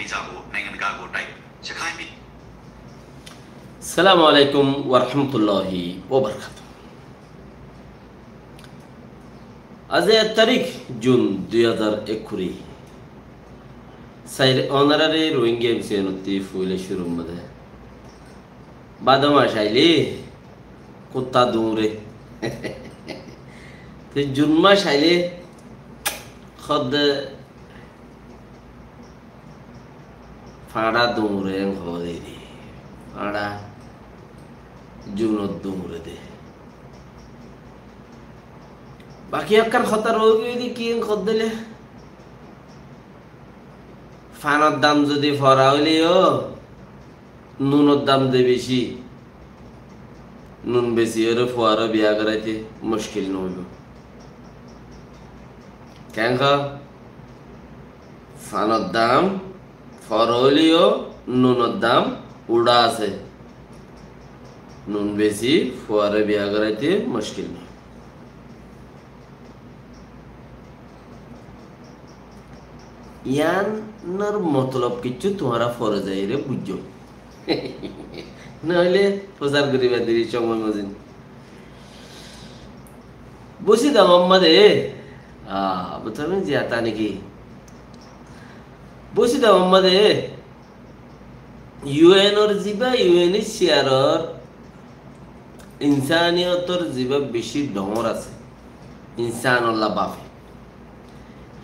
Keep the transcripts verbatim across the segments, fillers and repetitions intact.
Jago, nengen gago type, sekhai mi. Assalamu alaikum warahmatullahi wabarakatuh. Aijja ek tarík Jun dui házar ekkuri. Sair ónorare Rohingya M C N ottí fuile cúrur mazé. Bádo mac aile kutta duñre. Te Jun mac aile hodde fañra duñre en hodde de. Fañra Junot duñre de. Baki ekkán hotá roigiyói de ki en hodde le. Fanor dam zodi fora óileyo, nunor dam de beci. Nun besiyoré fuaré biya goráite muckil no óibo. Keén hoó? Fanor dam fora óileyo, nunor dam uçá asé. Nun besi fuaré biya goráite muckil no. Yiánor motolob kiccú tuáñra fore zaiyóre buijjó. Noóile fosar goribar deri cómoi mozin. Busidam ammáde, ah, butami ziyata niki? Busidam ammáde, U N or ziba, U N H C R or insaniyotor ziba beci dhoóñr asé, insanolla bafe.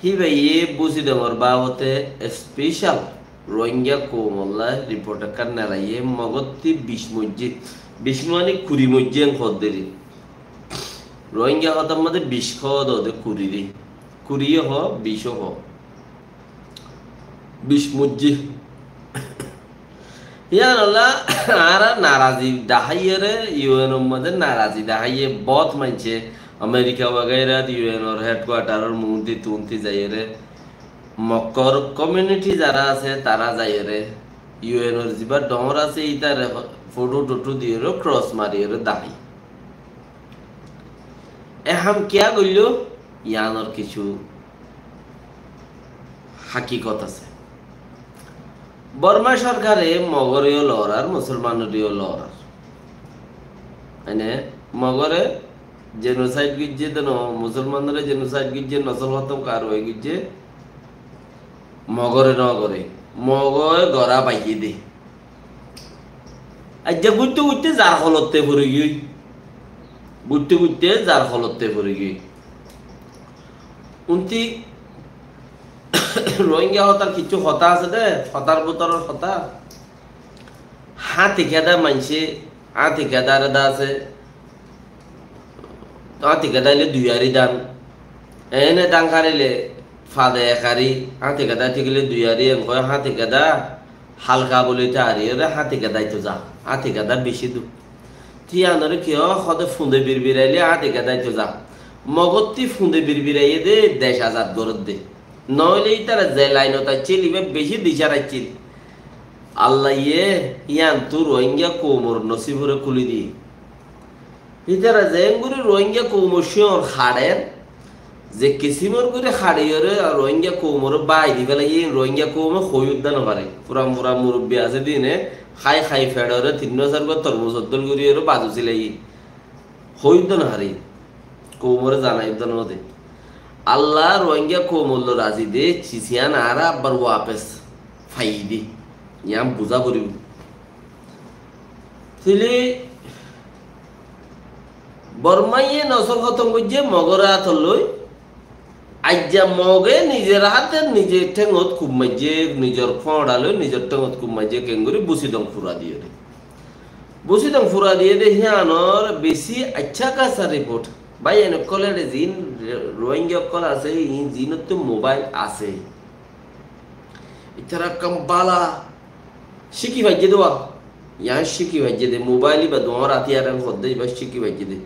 Híbaye Busidongor babote special Rohingya koumolla report ekkán nelaiyé, Mogottí bic moijjé, bic mani kuri moijjé en hodderi. Rohingya hotar mazé bic hoó de, kuri re. Kuri yó hoó, bic ó hoó. Bic moijjé. Yián olla añára narazi deháiyore, U N or mazé narazi deháiye, bóut maincé America wagairat U N or headquarter or muúnti tuúnti zaiyore, Mokkor community zara asé, tara zaiyore, U N or ziba dhoóñr asé, ítare foto-toto diyore, cross mariyore dahái. E ham kiyá goilló? Yiánor kissú hakikot asé. Borma sorkare Mogoreyó lorar, Musolmanoreyó lorar. Mane, Mogore genocide goijjé de no, Musolmanore genocide goijjé, nosol hótom karwai goijjé, Mogore no gore. Mogoye gora baiyé de. Aijja guitte guitte zar holotte forigiyói. Guitte guitte zar holotte forigiyói. Unti Rohingya hotar kissú hotá asé de, hotar bútoror hotá. Háñti keda maincé, háñti keda re dase, háñti keda óile dui ari dan. Ene dan karile fade ek ari, háñti keda thíkile dui ari, en hoi háñti keda halka buli te ari, ore háñti keda ito za, háñti keda beci du. Tiyanore ki hó, hode funde birbiraile háñti keda ito za. Mogottí funde birbiraiyé de dec azad gorer de. Noóile ítara ze lainot aiccíl, ibá beci dicar aiccíl. Allaye yíantu Rohingya koumor nosibore kúli diyé. Ítara zeéngorí Rohingya koumor cíor haçer, ze kisimor gorí haçiyóre Rohingya koumore bái di félaiye, Rohingya koume hoi uddá nofare. Furan furan murubbi asé dine, hái hái feçore tin sar gua tormus oddol goríyore bazu silaiye. Hoi uddá no fare, koumore zanai uddá no de. Allah Rohingya koumolla razi de, cis yián añára abbar wapes fai de. Yián buza foribo. Tóile Bormaye nosol hótom goijjé Mogor átolloi, aijja Moge nizor háte nizor théngot kub maijjé, nizor fóñra loi nizor théngot kub maijjé, keéngorí Busidong fura diyóre. Busidong fura diyé de híanor beci aiccá kasa report. Báiyain ókkol, ére ziín Rohingya ókkol asé, iín ziínottú mobail asé, ítara ekkán bála cíki faijjé de wa. Yián cíki faijjé de, mobail íba duwár átiyar en hoddé íba cíki faijjé de.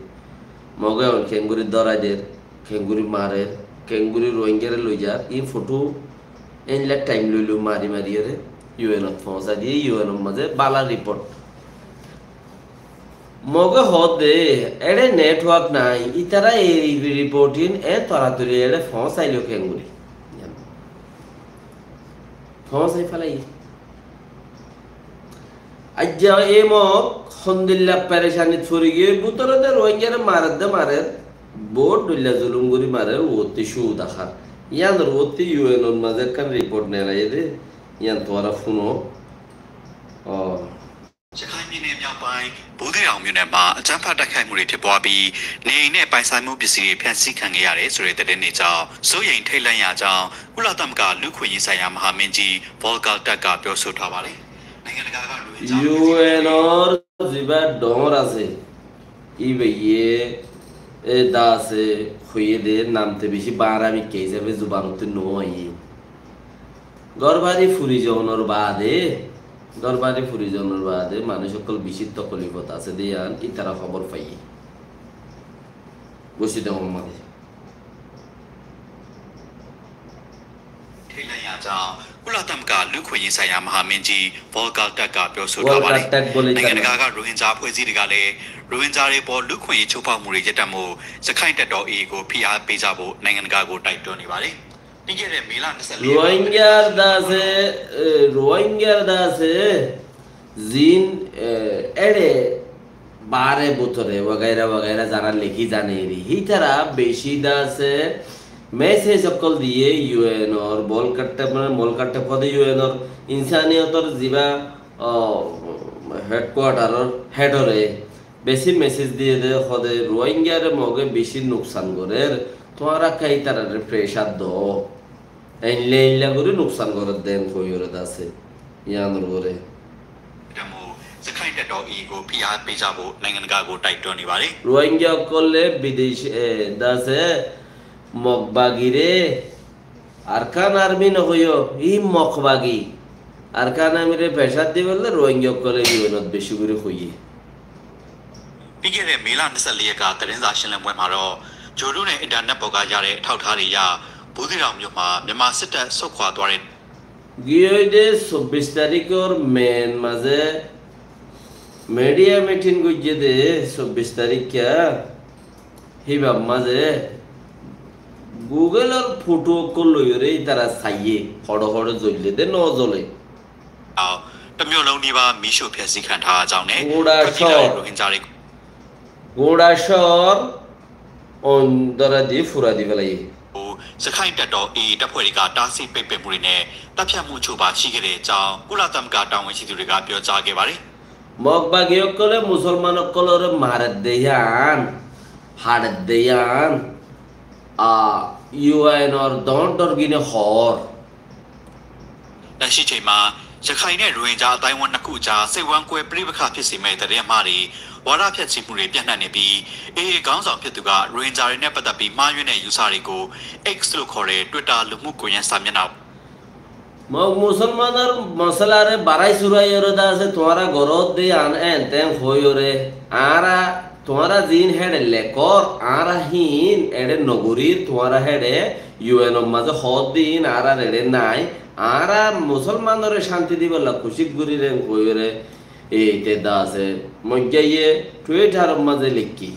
Moge on keéngorí dórai der, keéngorí marer, keéngorí Rohingyare loi zar, iín fothó éilla thaim loi loi mari mariyóre U N ot foóñsai diyé, U N or mazé bála report. Moge hoódde, eçé network nái, ítara ei report ín e toratori eçé foóñsailo keéngorí. Thoóñsai félaiye. Aijja e Mog hondilla perecanit forigiyói, bútore de Ruáinggare marer de marer, bout dhoilla zulum gorí marer, uottí cúu dahár. Yíanor uottí U N or mazé ekkán riport neelaiye de, yían tuáñra fúno. Ó. ရခိုင်ပြည်နယ်မြောက်ပိုင်း ဘူးသီးတောင်မြို့နယ်မှာ အကြမ်းဖက်တိုက်ခိုက်မှုတွေဖြစ်ပွားပြီး နေအိမ်နဲ့ပိုင်ဆိုင်မှုပစ္စည်းတွေ ဖျက်ဆီးခံခဲ့ရတယ်ဆိုတဲ့သတင်းတွေကြောင့် စိုးရိမ်ထိတ်လန့်ရကြောင်း ကုလသမဂ္ဂလူ့အခွင့်အရေးဆိုင်ရာမဟာမင်းကြီး Volker Turk ကပြောဆိုထားပါတယ်။ နိုင်ငံတကာက ရိုဟင်ဂျာ U N or zibá dhoóñr asé, íbayé, e, de asé, hoiyé de, namte bicí bañrami ke hísabe zubanottú no aiyé. Górbari furi zonor baade, górbari furi zonor baade manúic ókkol bicí tokolifot asé de yían ítara hóbor faiyé. Bóci de hommade. ထိတ်လန့်ရကြောင်း ကုလသမဂ္ဂလူ့အခွင့်အရေးဆိုင်ရာမဟာမင်းကြီး Volker Turk ကပြောဆိုထားပါတယ်။ Volker Turk ဘိုလေ နိုင်ငံတကာက ရိုဟင်ဂျာအဖွဲ့အစည်းတွေကလည်း ရိုဟင်ဂျာတွေအပေါ်လူ့အခွင့်အရေးချိုးဖောက်မှုတွေရပ်တန့်ဖို့ ရခိုင်တပ်တော် A A ကိုဖိအားပေးကြဖို့ နိုင်ငံတကာကိုတိုက်တွန်းနေပါတယ်။ ပြီးခဲ့တဲ့မေလနှစ်ဆယ့်လေးရက် Ruáinggár de asé, e, Ruáinggár de asé, ziín, e, éçe baáre bútore wagaira wagaira zará lekí zane eri, hítara bicí de asé, message ókkol diyé U N or, Volker Turk, mane Volker Turk hóde U N or insaniyotor zibá, ó, headquarter or head ore, bicí message diyé de, hóde Ruáinggare Moge bicí nuksan gorér, tuáñra kiyá ítarare pressure do. Einlla einlla gorí nuksan gorér de en hoiyóre de asé. Yíanor uore. ရခိုင်တပ်တော် A A ကို ဖိအားပေးကြဖို့ နိုင်ငံတကာကို တိုက်တွန်းနေပါတယ်။ Ruáingga ókkole bidec, e, de asé, Mog bagire Arakan Army no hoiyó, hí Mog bagi. Arakan Army re pressure dibálla Ruáingga ókkole U N ot bicí gorí hoiyé. ပြီးခဲ့တဲ့မေလနှစ်ဆယ့်လေးရက်က သတင်းစာရှင်းလင်းပွဲမှာတော့ ဂြိုဟ်တုနဲ့အင်တာနက်ပေါ်ကရတဲ့အထောက်အထားတွေအရ ဘူးသီးတောင်မြို့မှာ မြန်မာစစ်တပ်ဆုတ်ခွာသွားတဲ့ Giyói de sobbic tarikor main mazé media meeting goijjé de, sobbic tarikka, híbar mazé Google or photo ókkol loiyóre ítara saiyé, hoçé hoçé zoille de no zole. တစ်မြို့လုံးနီးပါးမီးရှို့ဖျက်ဆီးခံထားရကြောင်းနဲ့ Gura ထွက်ပြေးလာတဲ့ cóor, ရိုဟင်ဂျာတွေ Gura cóor oin dóra di fura di félaiye. ရခိုင်တပ်တော် A A တပ်ဖွဲ့တွေက တားဆီးပိတ်ပင်မှုတွေနဲ့ သတ်ဖြတ်မှုအချို့ပါရှိခဲ့တဲ့အကြောင်း ကုလသမဂ္ဂတာဝန်ရှိသူတွေက ပြောကြားခဲ့ပါတယ်။ Mog bagi ókkole Musolman ókkolore marer de yían, harer de yían, a, U N or dhoóñr dhoóñr gine hoór. လက်ရှိချိန်မှာ ရခိုင်နဲ့ ရိုဟင်ဂျာအသိုင်းအဝိုင်းနှစ်ခုအကြား စိတ်ဝမ်းကွဲပဋိပက္ခဖြစ်စေမယ့် သတင်းအမှားတွေ၊ ဝါဒဖြန့်ချိမှုတွေ ပျံ့နှံ့နေပြီး A A ခေါင်းဆောင်ဖြစ်သူက ရိုဟင်ဂျာတွေနဲ့ပတ်သက်ပြီး မှားယွင်းတဲ့ အယူအဆတွေကို X လို့ခေါ်တဲ့ Twitter လူမှုကွန်ရက်စာမျက်နှာ Mog Musolmanor mosolare barai surai yóre de asé, tuáñra goró de yían en ten hoiyóre, añára tuáñra ziín héçe lekór, añára híin eçe no gorír, tuáñra héçe U N or mazé hoódde iín añárar eçe nái, añára Musolmanore cánti dibálla kucíc gorír en hoiyóre, ite de asé, moijjaiye Twitter or mazé leikké.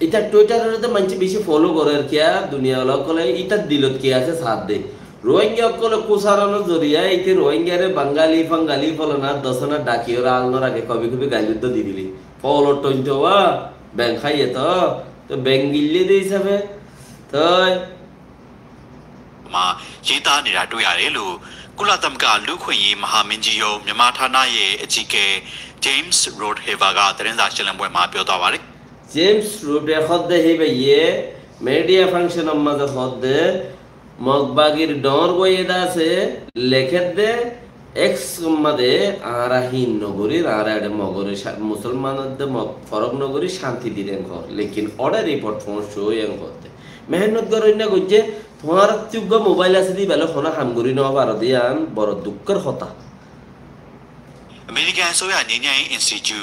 Ita Twitter ore de maincé bicí follow gorer kiyá, duniyawala ókkole itar dilot ki asé saádde. Ruáingga ókkole kusaranor zoriya ite Ruáinggare Bangali, Fangali, folana, dosana dhakiyóre alnor age kobi kobi gail uddo di dile. Follow tointo wa, beng háiye to, to beng gille de hísabe, toi မှာ ရေးသားနေတာတွေ့ရတယ်လို့ ကုလသမဂ္ဂလူ့အခွင့်အရေးမဟာမင်းကြီးရုံး မြန်မာဌာနရဲ့အကြီးအကဲ James Rodehaver က သတင်းစာရှင်းလင်းပွဲမှာ ပြောသွားပါတယ်။ James Rodehaver de híbaye media function or mazé hoódde, Mog bagir dhoóñr goiyé de asé, lekédde, X or mazé añára híin no gorír, añára eçe Mogore ca-, Musolmanor de Mog forók no gorí cánti dir en hoór. Lekin óçe report foóñsiyé en hoódde. Mehénnot goróinna goijjé, tuáñrattú uggúa mobáil asé de íbale honó ham gorí no faro de yían boro dukkór hotá. အမေရိကန်အစိုးရငြိမ်းချမ်းရေးအင်စတီကျူ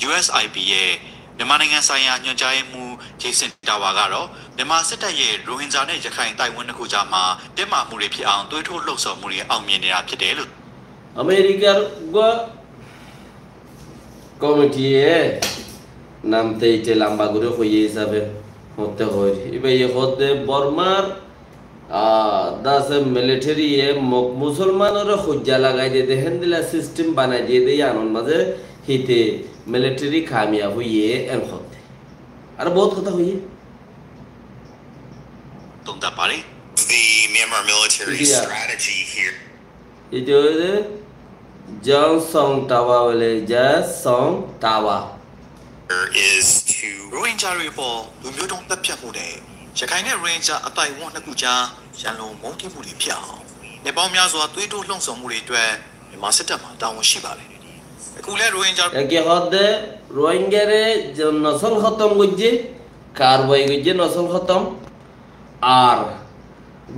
U S I P ရဲ့မြန်မာနိုင်ငံဆိုင်ရာညွှန်ကြားရေးမှူး Jason Tower ကတော့ မြန်မာစစ်တပ်ရဲ့ ရိုဟင်ဂျာနဲ့ ရခိုင်အသိုင်းအဝိုင်းနှစ်ခုကြားမှာ တင်းမာမှုတွေဖြစ်အောင် သွေးထိုးလှုံ့ဆော်မှုတွေ အောင်မြင်နေတာဖြစ်တယ်လို့ Amerikar uggúa komitiye namte ite lamba gorí hoiyé hísabe hoótte hoóir. Íbaye hoódde Bormar Ah, dase military ye Mog musolmanore hujja lagai dede, héndilla system banai diyede, iyanor maze hite military kamiyab óiye en hoódde. Ar bout hotá hoiye. Tonta pare. The Myanmar military strategy here. Ite óiye de Jong Song Tawa bole, Jong Song Tawa. Is to Rohingya တွေအပေါ် လူမျိုးတုံးသတ်ဖြတ်မှုနဲ့ ရခိုင်နဲ့ ရိုဟင်ဂျာ အသိုက်အဝန်းနှစ်ခုကြား ရန်လိုမုန်းတီးမှုတွေဖြစ်အောင် နှစ်ပေါင်းများစွာ သွေးထိုးလှုံ့ဆော်မှုတွေအတွက် မြန်မာစစ်တပ်မှာ တာဝန်ရှိပါတယ်။ အခုလည်း ရိုဟင်ဂျာ Eke hoódde Rohingyare je nosol hótom goijje, karbai goijje nosol hótom, ar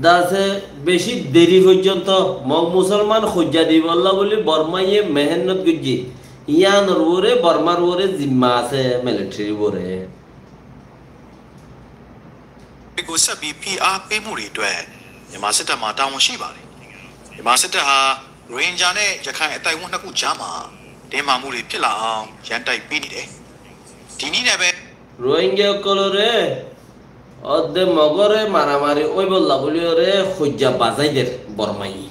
dase beci deri foijjonto Mog musolman hujja dibolla buli Bormaye mehennot goijje. Iyanor uore Bormar uore zimma ase, military uore. ကိုဆက်ပြီးဖိအားပေးမှုတွေအတွက် မြန်မာစစ်တပ်မှာ တာဝန်ရှိပါတယ်။ မြန်မာစစ်တပ်ဟာ ရိုဟင်ဂျာနဲ့ ရခိုင်အသိုက်အဝန်းနှစ်ခုကြားမှာ တင်းမာမှုတွေဖြစ်လာအောင် ရန်တိုက်ပေးနေတယ်။ ဒီနည်းနဲ့ပဲ Rohingya ókkolore ódde Mogore maramari óibolla buliyore hujja bazai der Bormaye.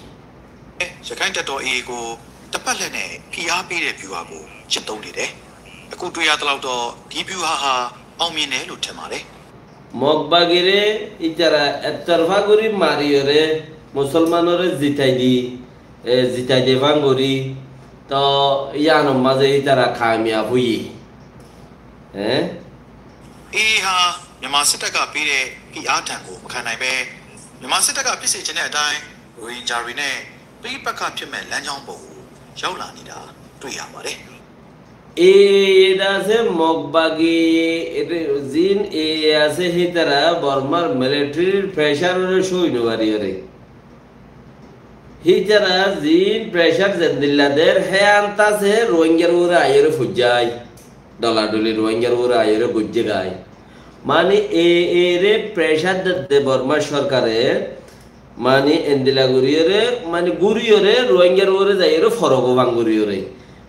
ရခိုင်တပ်တော် AA ကို တစ်ဖက်လှည့်နဲ့ ဖိအားပေးတဲ့ ဗျူဟာကို ကျင့်သုံးနေတယ်။ အခုတွေ့ရသလောက်တော့ ဒီဗျူဟာဟာ အောင်မြင်တယ်လို့ ထင်ပါတယ်။ Mog bagire itara ettorfa gori mariyore musolmanore zitai di, e, zitai de fán gori, to iyanor maze itara kamiyab óiye. Eé? AA ဟာ မြန်မာစစ်တပ်ကပေးတဲ့ ဖိအားထံကို မခံနိုင်ပဲ မြန်မာစစ်တပ်က ဖြစ်စေချင်တဲ့အတိုင်း ရိုဟင်ဂျာတွေနဲ့ ပဋိပက္ခဖြစ်မဲ့ လမ်းကြောင်းပေါ်ကို ရောက်လာနေတာ တွေ့ရပါတယ်။ AA dase Mog bagi, ete zin AA ase, hitara Bormar military r pressure ore sói no fariyore. Hitara zin pressure zendilla der, hé antase Rohingyar uore aiyore foijjai. Doladoli Rohingyar uore aiyore goijje gai. Mani AA re pressure dedde Borma sorkare, mani endilla guriyore, mani guriyore Rohingyar uore zaiyore forogo bang guriyore.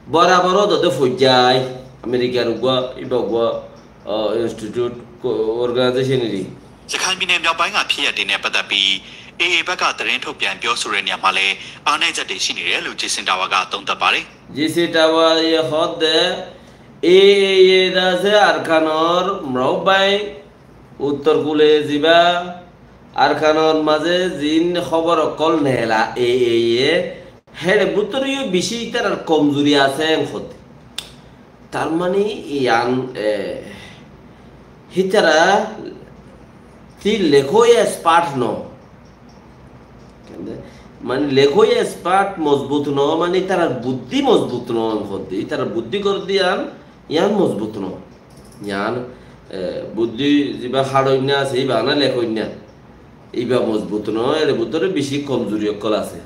Borabor ódode foijjai. Amerikar uggwá, iba uggwá, ah, institute, ko-, organization iri. ရခိုင်ပြည်နယ်မြောက်ပိုင်းက ဖြစ်ရပ်တွေနဲ့ ပတ်သက်ပြီး AA ဘက်က သတင်းထုတ်ပြန်ပြောဆိုတဲ့နေရာမှာလည်း အားနည်းချက်တွေရှိနေတယ်လို့ Jason Tower က သုံးသပ်ပါတယ်။ Jason Tower ye hoódde AA ye dase Arkanor mrok bai uttor kule ziba Arkanor maze zin hóbor ókkol nela AA ye, hér bútore yo beci itarar komzuri ase en hoódde. Tar mani iyan, e, hitara ti lekóya expert no. Kende, mani lekóya expert mozbut no, mani itarar buddí mozbut no, hoódde. Itarar buddí goródde iyan, iyan mozbut no. Iyan, e, buddí ziba haçoinna ase, iba na lekóinna. Iba mozbut no, ér bútore beci komzuri ókkol ase.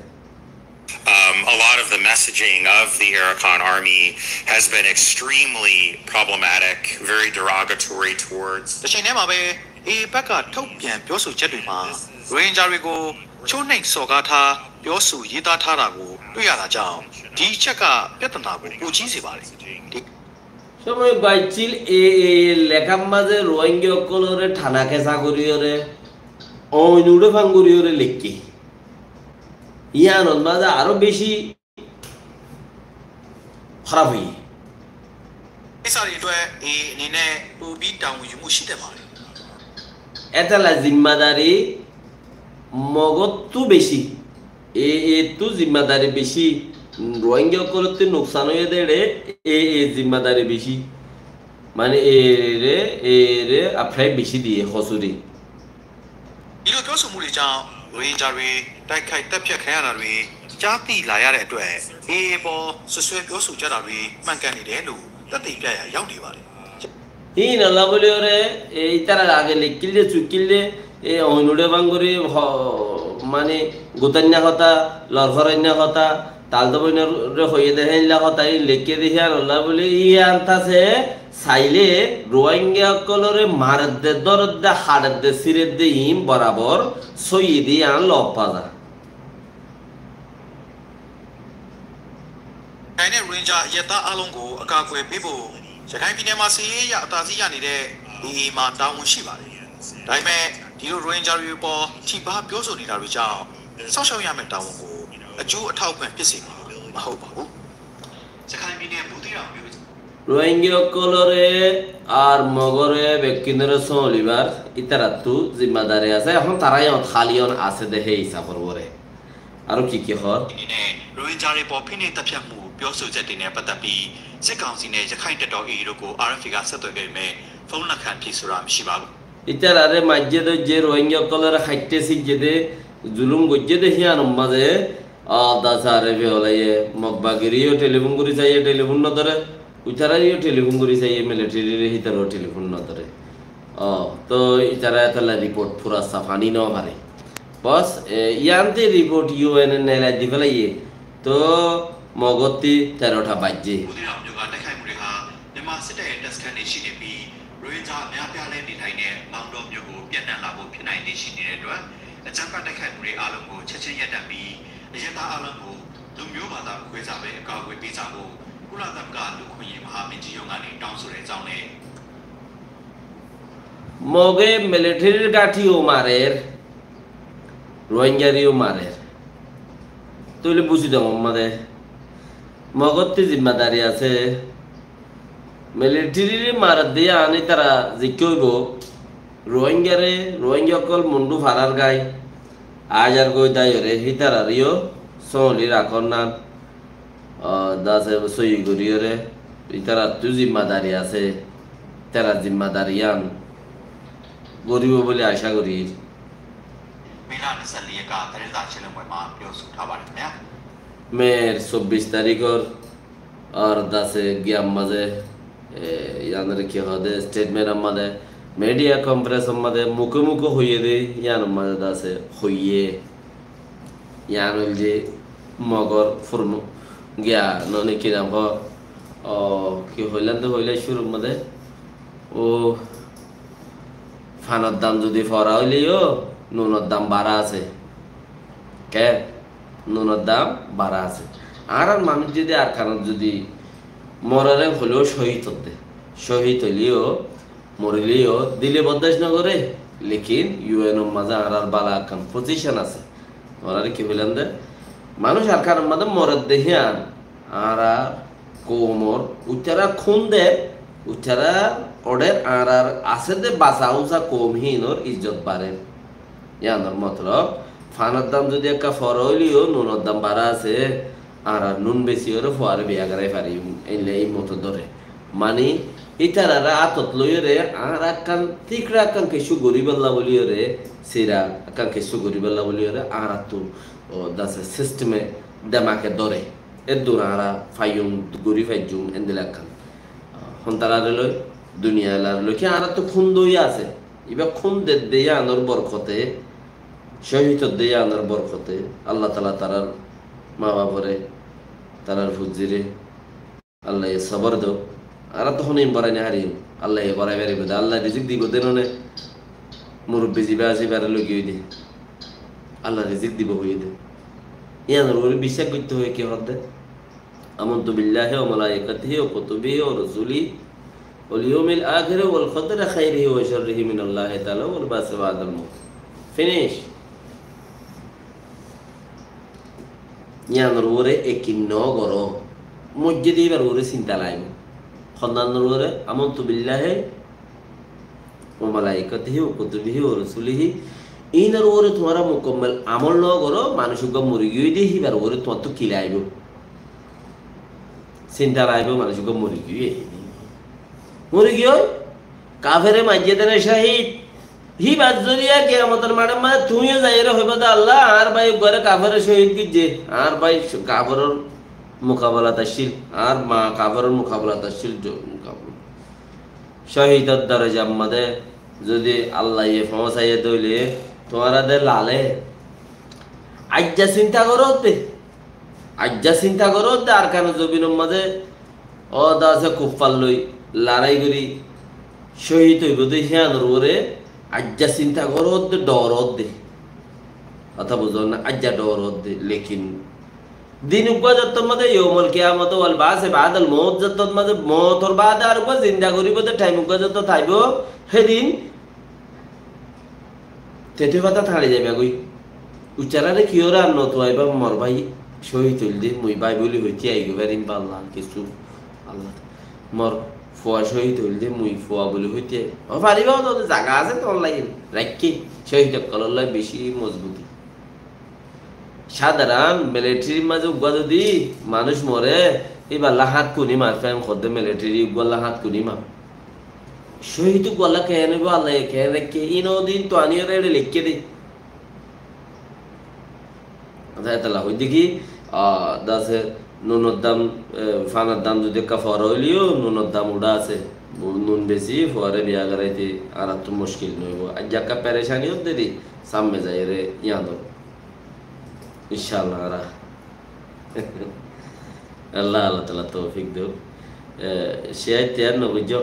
Um, a lot of the messaging of the Arakan Army has been extremely problematic, very derogatory towards တစ်ချိန်တည်းမှာပဲ AA ဘက်က ထုတ်ပြန်ပြောဆိုချက်တွေမှာ ရိုဟင်ဂျာတွေကို ချိုးနှိမ်စော်ကားထား ပြောဆိုရေးသားထားတာကို တွေ့ရတာကြောင့် ဒီအချက်က ပြဿနာကို ပိုကြီးစေပါတယ်။ Di Somoi baccíl AA ye lekár maze Rohingya ókkolore thana kesa goriyore, oin uçe fán goriyore lekke. Iyanor maze aró beci hóraf óiye. ကိစ္စတွေအတွက် AA အနေနဲ့ ပိုပြီး တာဝန်ယူမှု ရှိသင့်ပါတယ်။ Etala zimmadari Mogottu beci, AA ttu zimmadari beci, Rohingya ókkolottú nuksan óiye de ére AA zimmadari beci. Mane AA re, AA re afrai beci diye hosuri. ဒီလိုပြောဆိုမှုတွေကြောင့် ရိုဟင်ဂျာတွေ တိုက်ခိုက်သတ်ဖြတ်ခံရတာတွေ ကြားသိလာရတဲ့အတွက် AA အပေါ် စွပ်စွဲပြောဆိုကြတာတွေ မှန်ကန်နေတယ်လို့ သက်သေပြရာ ရောက်နေပါတယ်။ Híin olla buli ore, e, itara age lekkíl de, sukkíl de, e, oin uçe fán gori, ho-, mane, gutainna hotá, lorforainna hotá, tal doboinna re hoiye de, héinla hotá, híin lekke de, hían olla buli, hían tase, saile, Rohingya ókkolore maredde, dóredde, haçedde, siredde, híin borabor, sóiye de, hían lof pa za. ရခိုင်နဲ့ ရိုဟင်ဂျာ အရပ်သားအားလုံးကို အကာအကွယ်ပေးဖို့ ရခိုင်ပြည်နယ်မှာ စစ်ရေးအရ အသာစီးရနေတဲ့ AA မှာ တာဝန်ရှိပါတယ်။ ဒါပေမဲ့ ဒီ ဒီလိုရိုဟင်ဂျာတွေအပေါ်ထိပါးပြောဆိုနေတာတွေကြောင့်စောင့်ရှောက်ရမယ့်တာဝန်ကိုအကျိုးအထောက်အပံ့ဖြစ်စေမှာမဟုတ်ပါဘူး။ ရခိုင်ပြည်နယ်ဘူးသီးတောင်မြို့ Rohingya ókkolóre ar Mogóre bekkúnore sómolibar ítarattú zimmadari asé. Ehón tará iyót háli ón asé dé hé hísafor uore. Aró ki ki hoór? ရိုဟင်ဂျာတွေပေါ်ဖိနှိပ်သတ်ဖြတ်မှုပြောဆိုချက်တွေနဲ့ပတ်သက်ပြီးစစ်ကောင်စီနဲ့ရခိုင်တပ်တော် AA တို့ကို RFA ကဆက်သွယ်ခဲ့ပေမဲ့ဖုန်းလက်ခံဖြေဆိုတာမရှိပါဘူး။ Ítararé maijjé dóijje, Rohingya ókkolóre háitte sijjé dé, zulum goijjé dé híyanor mazé, a, dase RFA olaiyé, Mog bagiré yó telifón gorí saiyé, telifón nodóre, ítararé yó telifón gorí saiyé, militariré hítararó telifón nodóre. O, tói ítara etolla riport fura safani no fare. Bos, e, iyánte riport UN e nelai di félaiyé. Tóu Mogótti terota baijjé. ဘူးသီးတောင်မြို့ကတိုက်ခိုက်မှုတွေဟာမြန်မာစစ်တပ်ရဲ့တပ်စခန်းတွေရှိနေပြီးရိုဟင်ဂျာအများအပြားလည်းနေထိုင်တဲ့မောင်တောမြို့ကိုပြန်နှံလာဖို့ဖြစ်နိုင်ခြေရှိနေတဲ့အတွက်အကြမ်းဖက်တိုက်ခိုက်မှုတွေအားလုံးကိုချက်ချင်းရပ်တန့်ပြီးအရပ်သားအားလုံးကိုလူမျိုးဘာသာမခွဲခြားဘဲအကာအကွယ်ပေးကြဖို့ကုလသမဂ္ဂလူ့အခွင့်အရေးမဟာမင်းကြီးရုံးကနေတောင်းဆိုတဲ့အကြောင်းနဲ့ Moge militarir gáñthi yó marer, Rohingyare yó marer. Tóile buzí dóngor mazé Mogótti zimmadari asé. Militariré maredde yían ítara zikká óibo. Rohingyare, Rohingya ókkol mundhú farar gái, ajar goi daiyoré hítararé yó sómoli rakór nan. A, dase sóiyi goríyoré, ítarattú zimmadari asé, ítara zimmadari yían goríbo bóli acá gorír. မေလနှစ်ဆယ့်လေးရက်ကသတင်းစာရှင်းလင်းပွဲမှာပြောဆိုထားပါတယ်ခင်ဗျာ။ Mer sobbic tarikór ar dase giyar mazé, e, yíanore ki hoó dé, statement or mazé, media conference or mazé, muke muke hoiyé dé, yíanor mazé dase hoiyé. Yián óilde Mogor furno giya, none ki nam hoó, o, ki hoilam de hoilé cúrur modé, o, fanor dam zodi fora óile yó, nunor dam bara asé. Ke? Nunor dam bara asé. Añárar manúic zodi Arkanot zodi morere hoilé yó cóhid ódde, cóhid óile yó, morile yó dile bordac no goré, lekin UN or mazé añárar bála ekkán position asé. Tuáñrare ki hoilam de? Manúic Arkanor mazé moredde híyan, añárar koumor, uitará kún der, uitará order añárar asé de basa usa koum híinor izzot barer. Yíanor motolob, fanor dam zodi ekka fora óile yó nunor dam bara asé, añára nun besiyoré fuare biya gorai fariyum, éilla ei moto dóre. Mani, ítararé átot loiyoré, añára ekkán, tíkra ekkán kessú goríbolla bóliyoré, sira ekkán kessú goríbolla bóliyoré, añárattú, o, dase sisteme demake dóre. Eddur añára faiyum, gorí faijjum, endilla ekkán. Hontararé loi, duniyailaré loi, ki añárattú kún doi asé. Ibá kún dedde yíanor borkote, cóhid ódde yíanor borkote, Allah taala tarár mabaforé, tarár fuzzire, Allaye sobor douk. Añára to honó in borai no farim. Allaye borai faribo de. Allaye rizik dibo de none. Murubbi ziba asé ibare logi ói de. Allaye rizik dibo hoiyé de. Yiánor uore biccác goitte hoiye ki hoó de? آمنت بالله وملائكته وكتبه ورسله واليوم الآخر والقدر خيره وشره من الله تعالى والبعث بعد الموت. Finish. Yiánor uore ekin no goró. Moijjé de íbar uore sinta laibo. Honnanor uore, آمنت بالله وملائكته وكتبه ورسله. Íinor uore tuáñra mukammel amol no goró, manúic uggúa mori giyói de, híbar uore tuáñttu ki laibo? Sinta laibo, manúic uggúa mori giyói. Mori giyói? Kafere maijjé de né cóhid. Híbar zoriya kiyamotor maçor maze tuñí yó zaiyóre hoiba de, Allah, añár bái uggúare kafere cóhid goijjé. Añár bái kaferor mukabelat accíl. Añár ma kaferor mukabelat accíl. Jo-, mukabela. Cóhidor dorojar maze zodi Allaye foóñsaiye de óile, tuáñra de lale. Aijja sinta goró de. Aijja sinta goró de, Arkanor zobinor maze ó dase kuffar loi lorai gorí cóhid óibo de, híyanor uore aijja sinta goró de, dhoródde. Hotá buzón né? Aijja dhoródde. Lekin din uggúa zottót maze, youmul kiyamot, wal baase baadal mout zottót maze, moutor baade ar uggúa zinda goríbo de thaim uggúa zottót aibo, hédin Tetui fata thañri zaiba goi. Uccaráre kiyóre ar no tuaiba, mor bái cóhid óilde mui bái buli hoití aigói farim ba Allah, kessú Allah. Mor fua cóhid óilde mui fua buli hoití aigói. Ó fariba, ó zaga asé tuáñr lagi. Raikké, cóhid ókkolor lagi beci mozbuti. Sádaron militarir mazé uggúa zodi manúic more, íballa hát kuni mar, fán hoddé militari uggúalla hát kuni mar. Cóhid uggúalla keén óibo, Allaye keén raikké, ín ó din to aníyore eçe leikké de. Añára etalla hoidde ki, ah, dase nunor dam, eh, fanar dam zodi ekka fora óileyo, nunor dam uçá asé. Bu-, nun beci, fuare biya goráite añárattú muckil no óibo. Aijja ekka perecani ódde de, sámme zaiyóre yián óibo. Incállah, añára. Allah, Allah taala toufik douk. Eh, ciyá ittiyar no goijjó,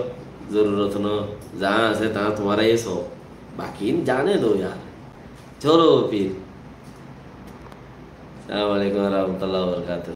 zorurot no, za asé, ta tuáñra e só. Baki zane do yar. Cholo, fir. Assalamu alaikum warahmatullahi wabarakatuh.